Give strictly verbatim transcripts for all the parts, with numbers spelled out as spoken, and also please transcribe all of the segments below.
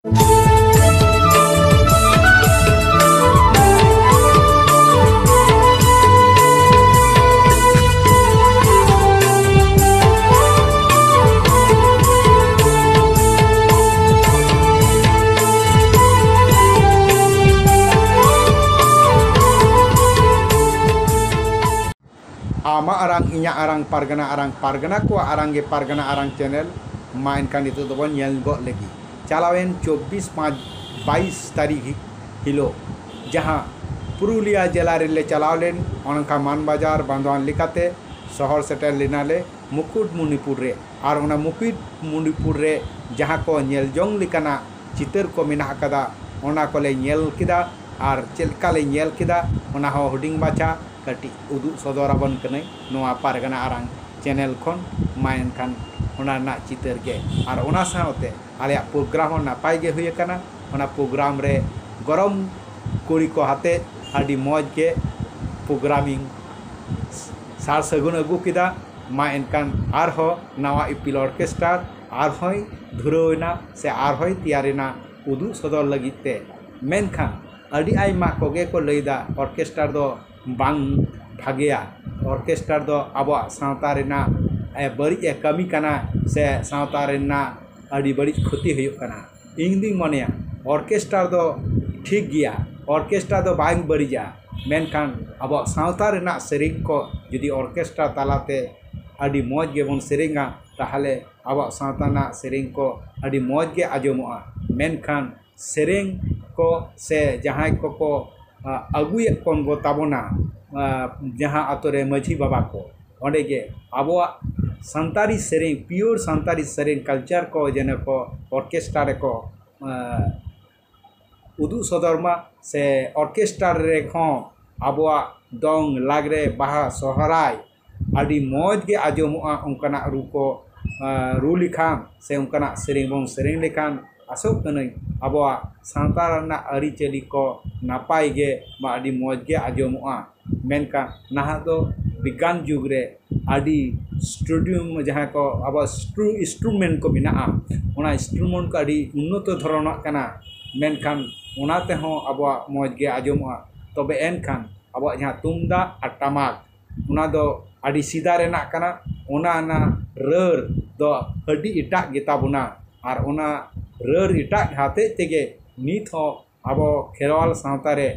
ᱟᱢᱟᱜ ᱟᱨᱟᱝ, ᱤᱧᱟᱹᱜ ᱟᱨᱟᱝ, ᱯᱟᱨᱜᱟᱱᱟ ᱟᱨᱟᱝ, ᱯᱟᱨᱜᱟᱱᱟ ᱠᱚᱣᱟᱜ ᱟᱨᱟᱝ ᱜᱮ ᱯᱟᱨᱜᱟᱱᱟ ᱟᱨᱟᱝ ᱪᱮᱱᱮᱞ᱾ ᱢᱟ ᱮᱱᱠᱷᱟᱱ ᱱᱤᱛᱚᱜ ᱫᱚᱵᱚᱱ ᱧᱮᱞ ᱜᱚᱫ ᱞᱮᱜᱮ᱾ ᱪᱟᱞᱟᱣᱮᱱ ᱪᱚᱵᱵᱤᱥ ᱯᱟᱸᱪ ᱵᱟᱭᱤᱥ ᱛᱟᱹᱨᱤᱠᱷ ᱦᱤᱞᱳᱜ ᱡᱟᱦᱟᱸ ᱯᱩᱨᱩᱞᱤᱭᱟ ᱡᱮᱞᱟ ᱨᱮᱞᱮ ᱪᱟᱞᱟᱣ ᱞᱮᱱ, ᱚᱱᱠᱟ ᱢᱟᱱ ᱵᱟᱡᱟᱨ ᱵᱟᱱᱫᱳᱣᱟᱱ ᱞᱮᱠᱟᱛᱮ ᱥᱚᱦᱚᱨ ᱥᱮᱴᱮᱨ ᱞᱮᱱᱟᱞᱮ ᱢᱩᱠᱩᱴᱢᱩᱱᱤᱯᱩᱨ ᱨᱮ᱾ ᱟᱨ ᱚᱱᱟ ᱢᱩᱠᱩᱴᱢᱩᱱᱤᱯᱩᱨ ᱨᱮ ᱡᱟᱦᱟᱸ ᱠᱚ ᱧᱮᱞ ᱡᱚᱝ ᱞᱮᱠᱟᱱᱟᱜ ᱪᱤᱛᱟᱹᱨ ᱠᱚ ᱢᱮᱱᱟᱜ ᱟᱠᱟᱫᱟ, ᱚᱱᱟ ᱠᱚᱞᱮ ᱧᱮᱞ ᱠᱮᱫᱟ᱾ ᱟᱨ ᱪᱮᱫ ᱞᱮᱠᱟ ᱞᱮ ᱧᱮᱞ ᱠᱮᱫᱟ, ᱚᱱᱟ ᱦᱚᱸ ᱦᱩᱰᱤᱧ ᱢᱟᱪᱷᱟ ᱠᱟᱹᱴᱤᱡ ᱩᱫᱩᱜ ᱥᱚᱫᱚᱨ ᱟᱵᱚᱱ ᱠᱟᱹᱱᱟᱹᱧ ᱱᱚᱣᱟ ᱯᱟᱨᱜᱟᱱᱟ ᱟᱨᱟᱝ ᱪᱮᱱᱮᱞ ᱠᱷᱚᱱ᱾ ᱢᱟ ᱮᱱᱠᱷᱟᱱ ᱚᱱᱟ ᱨᱮᱱᱟᱜ ᱪᱤᱛᱟᱹᱨ ᱜᱮ᱾ ᱟᱨ ᱚᱱᱟ ᱥᱟᱶᱛᱮ ᱟᱞᱮᱭᱟᱜ ᱯᱨᱳᱜᱨᱟᱢ ᱦᱚᱸ ᱱᱟᱯᱟᱭ ᱜᱮ ᱦᱩᱭ ᱟᱠᱟᱱᱟ᱾ ᱚᱱᱟ ᱯᱨᱳᱜᱨᱟᱢ ᱨᱮ ᱜᱚᱨᱚᱢ ᱠᱩᱲᱤ ᱠᱚ ᱟᱛᱮ ᱟᱹᱰᱤ ᱢᱚᱡᱽ ᱜᱮ ᱯᱨᱳᱜᱨᱟᱢᱤᱧ ᱥᱟᱨ ᱥᱟᱹᱜᱩᱱ ᱟᱹᱜᱩ ᱠᱮᱫᱟ᱾ ᱢᱟ ᱮᱱᱠᱷᱟᱱ ᱟᱨᱦᱚᱸ ᱱᱟᱣᱟ ᱤᱯᱤᱞ ᱚᱨᱠᱮᱥᱴᱟᱨ ᱟᱨᱦᱚᱸᱭ ᱫᱷᱩᱨᱟᱹᱣ ᱮᱱᱟ ᱥᱮ ᱟᱨᱦᱚᱸᱭ ᱛᱮᱭᱟᱨ ᱮᱱᱟ ᱩᱫᱩᱜ ᱥᱚᱫᱚᱨ ᱞᱟᱹᱜᱤᱫ ᱛᱮ᱾ ᱢᱮᱱᱠᱷᱟᱱ ᱟᱹᱰᱤ ᱟᱭᱢᱟ ᱠᱚᱜᱮ ᱠᱚ ᱞᱟᱹᱭᱫᱟ ᱚᱨᱠᱮᱥᱴᱟᱨ ᱫᱚ ᱵᱟᱝ ᱵᱷᱟᱜᱮᱭᱟ, ᱚᱨᱠᱮᱥᱴᱟᱨ ᱫᱚ ᱟᱵᱚᱣᱟᱜ ᱥᱟᱶᱛᱟ ᱨᱮᱱᱟᱜ, ᱮ, ᱵᱟᱹᱲᱤᱡ ᱮ ᱠᱟᱹᱢᱤ ᱠᱟᱱᱟ ᱥᱮ ᱥᱟᱶᱛᱟ ᱨᱮᱱᱟᱜ ᱟᱹᱰᱤ ᱵᱟᱹᱲᱤᱡ ᱠᱷᱚᱛᱤ ᱦᱩᱭᱩᱜ ᱠᱟᱱᱟ᱾ ᱤᱧ ᱫᱩᱧ ᱢᱚᱱᱮᱭᱟ ᱚᱨᱠᱮᱥᱴᱟᱨ ᱫᱚ ᱴᱷᱤᱠ ᱜᱮᱭᱟ, ᱚᱨᱠᱮᱥᱴᱟᱨ ᱫᱚ ᱵᱟᱝ ᱵᱟᱹᱲᱤᱡᱟ, ᱢᱮᱱᱠᱷᱟᱱ ᱟᱵᱚᱣᱟᱜ ᱥᱟᱶᱛᱟ ᱨᱮᱱᱟᱜ ᱥᱮᱨᱮᱧ ᱠᱚ ᱡᱩᱫᱤ ᱚᱨᱠᱮᱥᱴᱟᱨ ᱛᱟᱞᱟᱛᱮ ᱟᱹᱰᱤ ᱢᱚᱡᱽ ᱜᱮᱵᱚᱱ ᱥᱮᱨᱮᱧᱟ, ᱛᱟᱦᱚᱞᱮ ᱟᱵᱚᱣᱟᱜ ᱥᱟᱶᱛᱟ ᱨᱮᱱᱟᱜ ᱥᱮᱨᱮᱧ ᱠᱚ ᱟᱹᱰᱤ ᱢᱚᱡᱽ ᱜᱮ ᱟᱸᱡᱚᱢᱚᱜᱼᱟ᱾ ᱢᱮᱱᱠᱷᱟᱱ ᱥᱮᱨᱮᱧ ᱠᱚ ᱥᱮ ᱡᱟᱦᱟᱸᱭ ᱠᱚᱠᱚ, ᱟ, ᱟᱹᱜᱩᱭᱮᱫ ᱠᱚ ᱛᱟᱵᱚᱱᱟ, ᱟ, ᱡᱟᱦᱟᱸ ᱟᱛᱳ ᱨᱮ ᱢᱟᱹᱡᱷᱤ ᱵᱟᱵᱟ ᱠᱚ, ᱚᱸᱰᱮ ᱜᱮ ᱟᱵᱚᱣᱟᱜ ᱥᱟᱱᱛᱟᱲᱤ ᱥᱮᱨᱮᱧ, ᱯᱤᱭᱳᱨ ᱥᱟᱱᱛᱟᱲᱤ ᱥᱮᱨᱮᱧ ᱠᱟᱞᱪᱟᱨ ᱠᱚ ᱡᱮᱱᱚ ᱠᱚ ᱚᱨᱠᱮᱥᱴᱨᱟ ᱨᱮᱠᱚ, ᱮᱸ, ᱩᱫᱩᱜ ᱥᱚᱫᱚᱨ ᱢᱟ, ᱥᱮ ᱚᱨᱠᱮᱥᱴᱨᱟ ᱨᱮᱦᱚᱸ ᱟᱵᱚᱣᱟᱜ ᱫᱚᱝ, ᱞᱟᱜᱽᱲᱮ, ᱵᱟᱦᱟ, ᱥᱚᱦᱨᱟᱭ ᱟᱹᱰᱤ ᱢᱚᱡᱽ ᱜᱮ ᱟᱸᱡᱚᱢᱚᱜᱼᱟ᱾ ᱚᱱᱠᱟᱱᱟᱜ ᱨᱩ ᱠᱚ, ᱮᱸ, ᱨᱩ ᱞᱮᱠᱷᱟᱱ ᱥᱮ ᱚᱱᱠᱟᱱᱟᱜ ᱥᱮᱨᱮᱧ ᱵᱚᱱ ᱥᱮᱨᱮᱧ ᱞᱮᱠᱷᱟᱱ ᱟᱥᱚᱜ ᱠᱟᱹᱱᱟᱹᱧ ᱟᱵᱚᱣᱟᱜ ᱥᱟᱶᱛᱟ ᱨᱮᱱᱟᱜ ᱟᱹᱨᱤᱪᱟᱹᱞᱤ ᱠᱚ ᱱᱟᱯᱟᱭ ᱜᱮ ᱵᱟ ᱟᱹᱰᱤ ᱢᱚᱡᱽ ᱜᱮ ᱟᱸᱡᱚᱢᱚᱜᱼᱟ᱾ ᱢᱮᱱᱠᱷᱟᱱ ᱱᱟᱦᱟᱜ ᱫᱚ ᱵᱤᱜᱽᱜᱟᱱ ᱡᱩᱜᱽ ᱨᱮ ᱟᱹᱰᱤ ᱥᱴᱩᱰᱤᱭᱩᱢ, ᱡᱟᱦᱟᱸ ᱠᱚ ᱟᱵᱚᱣᱟᱜ ᱥᱴᱨᱩ ᱤᱱᱥᱴᱨᱩᱢᱮᱱᱴ ᱠᱚ ᱢᱮᱱᱟᱜᱼᱟ, ᱚᱱᱟ ᱤᱱᱥᱴᱨᱩᱢᱮᱱᱴ ᱠᱚ ᱟᱹᱰᱤ ᱩᱱᱱᱚᱛᱚ ᱫᱷᱚᱨᱚᱱᱟᱜ ᱠᱟᱱᱟ᱾ ᱢᱮᱱᱠᱷᱟᱱ ᱚᱱᱟ ᱛᱮᱦᱚᱸ ᱟᱵᱚᱣᱟᱜ ᱢᱚᱡᱽ ᱜᱮ ᱟᱸᱡᱚᱢᱚᱜᱼᱟ᱾ ᱛᱚᱵᱮ ᱮᱱᱠᱷᱟᱱ ᱟᱵᱚᱣᱟᱜ ᱡᱟᱦᱟᱸ ᱛᱩᱢᱫᱟᱜ ᱟᱨ ᱴᱟᱢᱟᱠ, ᱚᱱᱟ ᱫᱚ ᱟᱹᱰᱤ ᱥᱮᱫᱟᱭ ᱨᱮᱱᱟᱜ ᱠᱟᱱᱟ᱾ ᱚᱱᱟ ᱨᱮᱱᱟᱜ ᱨᱟᱹᱲ ᱫᱚ ᱟᱹᱰᱤ ᱮᱴᱟᱜ ᱜᱮᱛᱟ ᱵᱚᱱᱟ᱾ ᱟᱨ ᱚᱱᱟ ᱨᱟᱹᱲ ᱮᱴᱟᱜ ᱦᱚᱛᱮᱡ ᱛᱮᱜᱮ ᱱᱤᱛ ᱦᱚᱸ ᱟᱵᱚ ᱠᱷᱮᱨᱣᱟᱞ ᱥᱟᱶᱛᱟ ᱨᱮ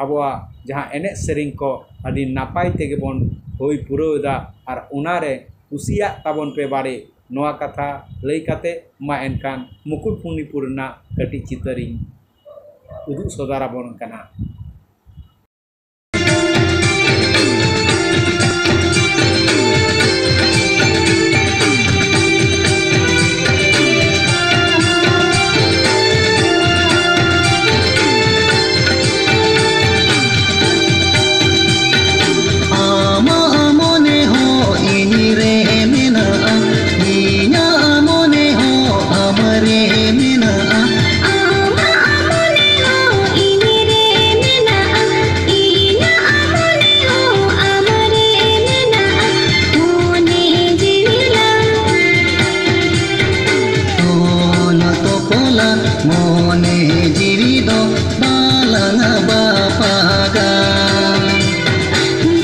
ᱟᱵᱚᱣᱟᱜ ᱡᱟᱦᱟᱸ ᱮᱱᱮᱡ ᱥᱮᱨᱮᱧ ᱠᱚ ᱟᱹᱰᱤ ᱱᱟᱯᱟᱭ ᱛᱮᱜᱮ ᱵᱚᱱ ᱦᱩᱭ ᱯᱩᱨᱟᱹᱣ ᱮᱫᱟ᱾ ᱟᱨ ᱚᱱᱟᱨᱮ ᱠᱩᱥᱤᱭᱟᱜ ᱛᱟᱵᱚᱱ ᱯᱮ ᱵᱟᱲᱮ᱾ ᱱᱚᱣᱟ ᱠᱟᱛᱷᱟ ᱞᱟᱹᱭ ᱠᱟᱛᱮ ᱢᱟ ᱮᱱᱠᱷᱟᱱ ᱢᱩᱠᱩᱴᱢᱩᱱᱤᱯᱩᱨ ᱨᱮᱱᱟᱜ ᱠᱟᱹᱴᱤᱡ ᱪᱤᱛᱟᱹᱨᱤᱧ ᱩᱫᱩᱜ ᱥᱚᱫᱚᱨ ᱟᱵᱚᱱ ᱠᱟᱱᱟ᱾ ᱟᱢᱟᱜ ᱢᱚᱱᱮ ᱦᱚᱸ ᱤᱧ ᱨᱮ ᱢᱮᱱᱟᱜᱼᱟ, ᱤᱧᱟᱹᱜ ᱢᱚᱱᱮ ᱦᱚᱸ ᱟᱢ ᱨᱮ ᱢᱮᱱᱟᱜᱼᱟ᱾ ᱟᱢᱟᱜ ᱢᱚᱱᱮ ᱦᱚᱸ ᱤᱧ ᱨᱮ ᱢᱮᱱᱟᱜᱼᱟ, ᱤᱧᱟᱹᱜ ᱢᱚᱱᱮ ᱦᱚᱸ ᱟᱢ ᱨᱮ ᱢᱮᱱᱟᱜᱼᱟ᱾ ᱢᱚᱱᱮ ᱡᱤᱣᱤ ᱞᱟᱝ ᱛᱚᱞ ᱛᱚᱯᱚᱞᱟ, ᱢᱚᱱᱮ ᱡᱤᱣᱤ ᱫᱚ ᱵᱟᱞᱟᱝ ᱵᱟᱯᱟᱜᱟ᱾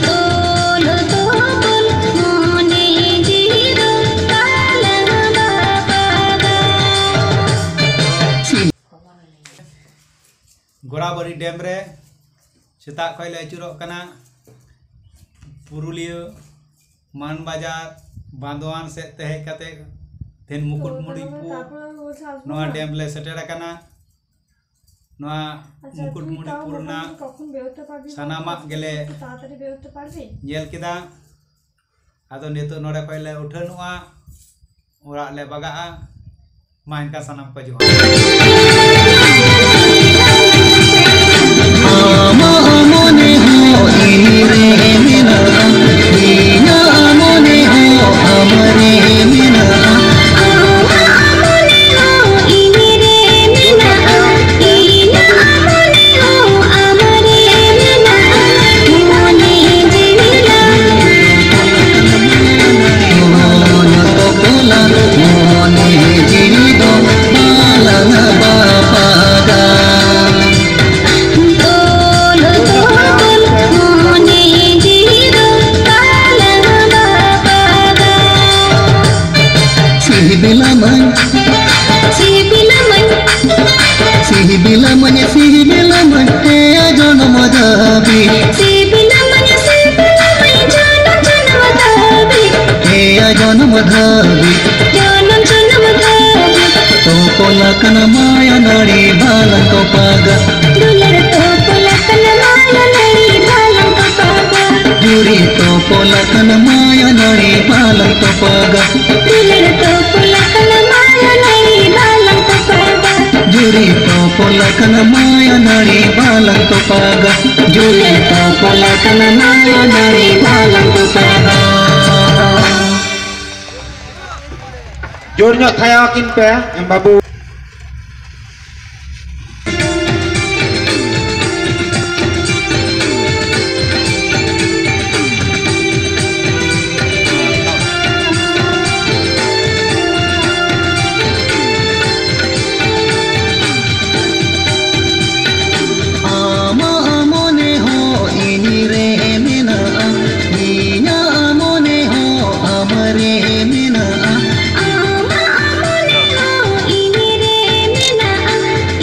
ᱛᱚᱞ ᱛᱚᱯᱚᱞ ᱢᱚᱱᱮ ᱡᱤᱣᱤ ᱫᱚ ᱵᱟᱞᱟᱝ ᱵᱟᱯᱟᱜᱟ᱾ ᱜᱳᱫᱟᱵᱚᱨᱤ ᱰᱮᱢ ᱨᱮ ᱥᱮᱛᱟᱜ ᱠᱷᱚᱱ ᱞᱮ ᱟᱹᱪᱩᱨᱚᱜ ᱠᱟᱱᱟ᱾ ᱯᱩᱨᱩᱞᱤᱭᱟᱹ, ᱢᱟᱱᱵᱟᱡᱟᱨ, ᱵᱟᱸᱫᱳᱣᱟᱱ ᱥᱮᱫ ᱛᱮ ᱦᱮᱡ ᱠᱟᱛᱮ ᱛᱮᱦᱮᱧ ᱢᱩᱠᱩᱴᱢᱩᱱᱤᱯᱩᱨ ᱱᱚᱣᱟ ᱰᱮᱢ ᱞᱮ ᱥᱮᱴᱮᱨ ᱟᱠᱟᱱᱟ᱾ ᱱᱚᱣᱟ ᱢᱩᱠᱩᱴᱢᱩᱱᱤᱯᱩᱨ ᱨᱮᱱᱟᱜ ᱥᱟᱱᱟᱢᱟᱜ ᱜᱮᱞᱮ ᱧᱮᱞ ᱠᱮᱫᱟ᱾ ᱟᱫᱚ ᱱᱤᱛᱚᱜ ᱱᱚᱰᱮ ᱠᱷᱚᱱ ᱞᱮ ᱩᱴᱷᱟᱹᱱᱚᱜᱼᱟ, ᱚᱲᱟᱜ ᱞᱮ ᱵᱟᱜᱟᱜᱼᱟ᱾ ᱢᱟ ᱮᱱᱠᱷᱟᱱ ᱥᱟᱱᱟᱢ ᱠᱚ ᱡᱚᱦᱟᱨ᱾ ᱟᱢᱟᱜ ᱢᱚᱱᱮ ᱦᱚᱸ ᱤᱧ ᱨᱮ ᱢᱮᱱᱟᱜᱼᱟ, ᱤᱧᱟᱹᱜ ᱢᱚᱱᱮ ᱦᱚᱸ ᱟᱢ ᱨᱮ ᱢᱮᱱᱟᱜᱼᱟ᱾ ᱟᱢᱟᱜ ᱢᱚᱱᱮ ᱦᱚᱸ ᱤᱧ ᱨᱮ ᱢᱮᱱᱟᱜᱼᱟ, ᱤᱧᱟᱹᱜ ᱢᱚᱱᱮ ᱦᱚᱸ ᱟᱢ ᱨᱮ ᱢᱮᱱᱟᱜᱼᱟ᱾ ᱢᱚᱱᱮ ᱡᱤᱣᱤ ᱞᱟᱝ ᱢᱟᱭᱟ ᱱᱟᱹᱲᱤ ᱵᱟᱞᱟᱝ ᱛᱚᱯᱟᱜᱟ᱾ ᱫᱩᱞᱟᱹᱲ ᱛᱚᱯᱚᱞ ᱟᱠᱟᱱ ᱢᱟᱭᱟ ᱱᱟᱹᱲᱤ ᱵᱟᱞᱟᱝ ᱛᱚᱯᱟᱜᱟ᱾ ᱡᱩᱨᱤ ᱛᱚᱯᱚᱞ ᱟᱠᱟᱱ ᱢᱟᱭᱟ ᱱᱟᱹᱲᱤ ᱵᱟᱞᱟᱝ ᱛᱚᱯᱟᱜᱟ᱾ ᱫᱩᱞᱟᱹᱲ ᱛᱚᱯᱚᱞ ᱟᱠᱟᱱ ᱢᱟᱭᱟ ᱱᱟᱹᱲᱤ ᱵᱟᱞᱟᱝ ᱛᱚᱯᱟᱜᱟ᱾ ᱡᱩᱨᱤ ᱛᱚᱯᱚᱞ ᱟᱠᱟᱱ ᱢᱟᱭᱟ ᱱᱟᱹᱲᱤ ᱵᱟᱞᱟᱝ ᱛᱚᱯᱟᱜᱟ᱾ ᱡᱩᱨᱤ ᱛᱚᱯᱚᱞ ᱟᱠᱟᱱ ᱢᱟᱭᱟ ᱱᱟᱹᱲᱤ ᱵᱟᱞᱟᱝ ᱛᱚᱯᱟᱜᱟ᱾ ᱡᱳᱨ ᱧᱚᱜ ᱛᱷᱟᱭᱟᱣ ᱟᱹᱠᱤᱱ ᱯᱮ, ᱮᱢ ᱵᱟᱹᱵᱩ᱾ ᱟᱢᱟᱜ ᱢᱚᱱᱮ ᱦᱚᱸ ᱤᱧ ᱨᱮ ᱢᱮᱱᱟᱜᱼᱟ, ᱤᱧᱟᱹᱜ ᱢᱚᱱᱮ ᱦᱚᱸ ᱟᱢ ᱨᱮ ᱢᱮᱱᱟᱜᱼᱟ᱾ ᱟᱢᱟᱜ ᱢᱚᱱᱮ ᱦᱚᱸ ᱤᱧ ᱨᱮ ᱢᱮᱱᱟᱜᱼᱟ,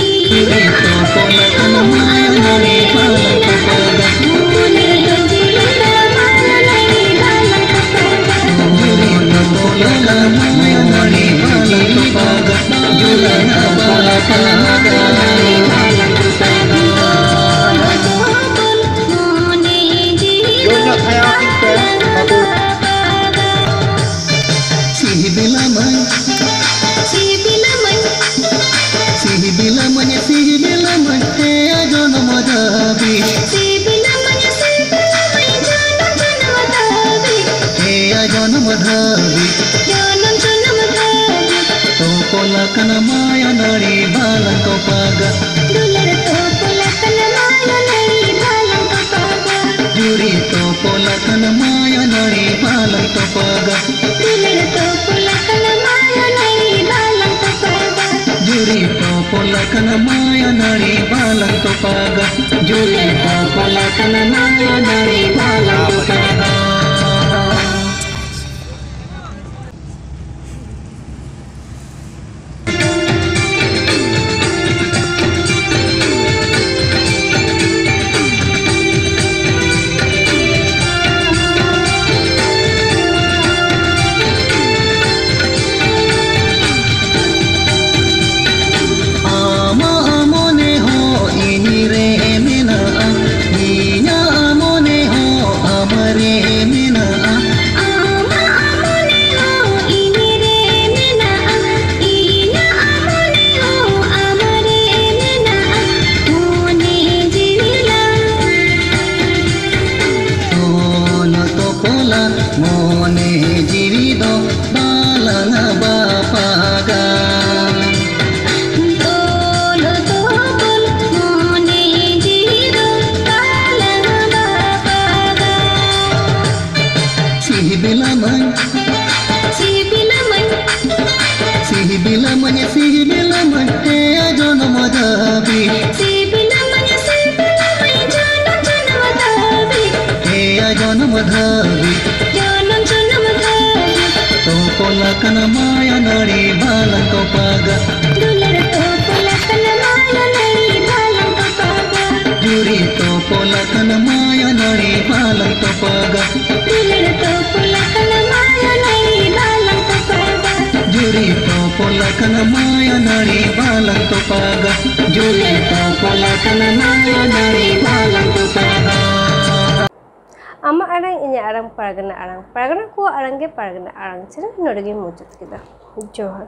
ᱤᱧᱟᱹᱜ ᱢᱚᱱᱮ ᱦᱚᱸ ᱟᱢ ᱨᱮ ᱢᱮᱱᱟᱜᱼᱟ᱾ ᱢᱚᱱᱮ ᱫᱚ ᱡᱤᱣᱤ ᱫᱚ ᱢᱟᱭᱟ ᱱᱟᱹᱲᱤ ᱵᱟᱞᱟᱝ ᱛᱚᱯᱟᱜᱟ᱾ ᱢᱚᱱᱮ ᱫᱚ ᱡᱤᱣᱤ ᱫᱚ ᱢᱟᱭᱟ ᱱᱟᱹᱲᱤ ᱵᱟᱞᱟᱝ ᱛᱚᱯᱟᱜᱟ᱾ ᱡᱳᱨ ᱧᱚᱜ ᱛᱷᱟᱭᱟ ᱟᱹᱠᱤᱱ ᱯᱮ, ᱵᱟᱹᱵᱩ᱾ ᱥᱤᱵᱤᱞᱟᱢᱟᱹᱧ, ᱥᱤᱵᱤᱞᱟᱢᱟᱹᱧ, ᱥᱤᱵᱤᱞᱟᱢᱟᱹᱧ, ᱥᱤᱵᱤᱞᱟᱢᱟᱹᱧ, ᱦᱮᱸ ᱡᱚᱱᱢ ᱫᱷᱟᱹᱵᱤᱡ᱾ ᱥᱤᱵᱤᱞᱟᱢᱟᱹᱧ, ᱥᱤᱵᱤᱞᱟᱢᱟᱹᱧ, ᱡᱚᱱᱚᱢ ᱡᱚᱱᱚᱢ ᱫᱷᱟᱹᱵᱤᱡ᱾ ᱦᱮᱸ ᱡᱚᱱᱚᱢ ᱫᱷᱟᱹᱵᱤᱡ᱾ ᱡᱚᱱᱚᱢ ᱡᱚᱱᱚᱢ ᱫᱷᱟᱹᱵᱤᱡ᱾ ᱛᱚᱯᱚᱞ ᱟᱠᱟᱱ ᱢᱟᱭᱟ ᱱᱟᱹᱲᱤ ᱵᱟᱞᱟᱝ ᱛᱚᱯᱟᱜᱟ᱾ ᱫᱩᱞᱟᱹᱲ ᱛᱚᱯᱚᱞ ᱟᱠᱟᱱ ᱢᱟᱭᱟ ᱱᱟᱹᱲᱤ ᱵᱟᱞᱟᱝ ᱛᱚᱯᱟᱜᱟ᱾ ᱡᱩᱨᱤ ᱛᱚᱯᱚᱞ ᱟᱠᱟᱱ ᱢᱟᱭᱟ ᱱᱟᱹᱲᱤ ᱵᱟᱞᱟᱝ ᱛᱚᱯᱟᱜᱟ᱾ ᱫᱩᱞᱟᱹᱲ ᱛᱚᱯᱚᱞ ᱟᱠᱟᱱ ᱢᱟᱭᱟ ᱱᱟᱹᱲᱤ ᱵᱟᱞᱟᱝ ᱛᱚᱯᱟᱜᱟ᱾ ᱡᱩᱨᱤ ᱛᱚᱯᱚᱞ ᱟᱠᱟᱱ ᱢᱟᱭᱟ ᱱᱟᱹᱲᱤ ᱵᱟᱞᱟᱝ ᱛᱚᱯᱟᱜᱟ᱾ ᱡᱩᱨᱤ ᱛᱚᱯᱚᱞ ᱟᱠᱟᱱ ᱢᱟᱭᱟ ᱱᱟᱹᱲᱤ ᱵᱟᱞᱟᱝ ᱛᱚᱯᱟᱜᱟ᱾ ᱥᱤᱵᱤᱞᱟᱢᱟᱹᱧ ᱮᱭᱟ ᱡᱚᱱᱚᱢ ᱫᱷᱟᱹᱵᱤᱡ᱾ ᱥᱤᱵᱤᱞᱟᱢᱟᱹᱧ, ᱥᱤᱵᱤᱞᱟᱢᱟᱹᱧ ᱡᱚᱱᱚᱢ ᱡᱚᱱᱚᱢ ᱫᱷᱟᱹᱵᱤᱡ᱾ ᱮᱭᱟ ᱡᱚᱱᱚᱢ ᱫᱷᱟᱹᱵᱤᱡ᱾ ᱡᱚᱱᱚᱢ ᱡᱚᱱᱚᱢ ᱫᱷᱟᱹᱵᱤᱡ᱾ ᱛᱚᱯᱚᱞ ᱟᱠᱟᱱ ᱢᱟᱭᱟ ᱱᱟᱹᱲᱤ ᱵᱟᱞᱟᱝ ᱛᱚᱯᱟᱜᱟ᱾ ᱫᱩᱞᱟᱹᱲ ᱛᱚᱯᱚᱞ ᱟᱠᱟᱱ ᱢᱟᱭᱟ ᱱᱟᱹᱲᱤ ᱵᱟᱞᱟᱝ ᱛᱚᱯᱟᱜᱟ᱾ ᱡᱩᱨᱤ ᱛᱚᱯᱚᱞ ᱟᱠᱟᱱ ᱢᱟᱭᱟ ᱱᱟᱹᱲᱤ ᱵᱟᱞᱟᱝ ᱛᱚᱯᱟᱜᱟ᱾ ᱫᱩᱞᱟᱹᱲ ᱛᱚᱯᱚᱞ ᱟᱠᱟᱱ ᱢᱟᱭᱟ ᱱᱟᱹᱲᱤ ᱵᱟᱞᱟᱝ ᱛᱚᱯᱟᱜᱟ᱾ ᱡᱩᱨᱤ ᱛᱚᱯᱚᱞ ᱟᱠᱟᱱ ᱢᱟᱭᱟ ᱱᱟᱹᱲᱤ ᱵᱟᱞᱟᱝ ᱛᱚᱯᱟᱜᱟ᱾ ᱡᱩᱨᱤ ᱛᱚᱯᱚᱞ ᱟᱠᱟᱱ ᱢᱟᱭᱟ ᱱᱟᱹᱲᱤ ᱵᱟᱞᱟᱝ ᱛᱚᱯᱟᱜᱟ᱾ ᱟᱢᱟᱜ ᱟᱲᱟᱝ, ᱤᱧᱟᱹᱜ ᱟᱲᱟᱝ, ᱯᱟᱨᱜᱟᱱᱟ ᱟᱲᱟᱝ, ᱯᱟᱨᱜᱟᱱᱟ ᱠᱚᱣᱟᱜ ᱟᱲᱟᱝ ᱜᱮ ᱯᱟᱨᱜᱟᱱᱟ ᱟᱲᱟᱝ ᱪᱮᱱᱮᱞ ᱱᱚᱰᱮ ᱜᱮᱧ ᱢᱩᱪᱟᱹᱫ ᱠᱮᱫᱟ᱾ ᱡᱚᱦᱟᱨ᱾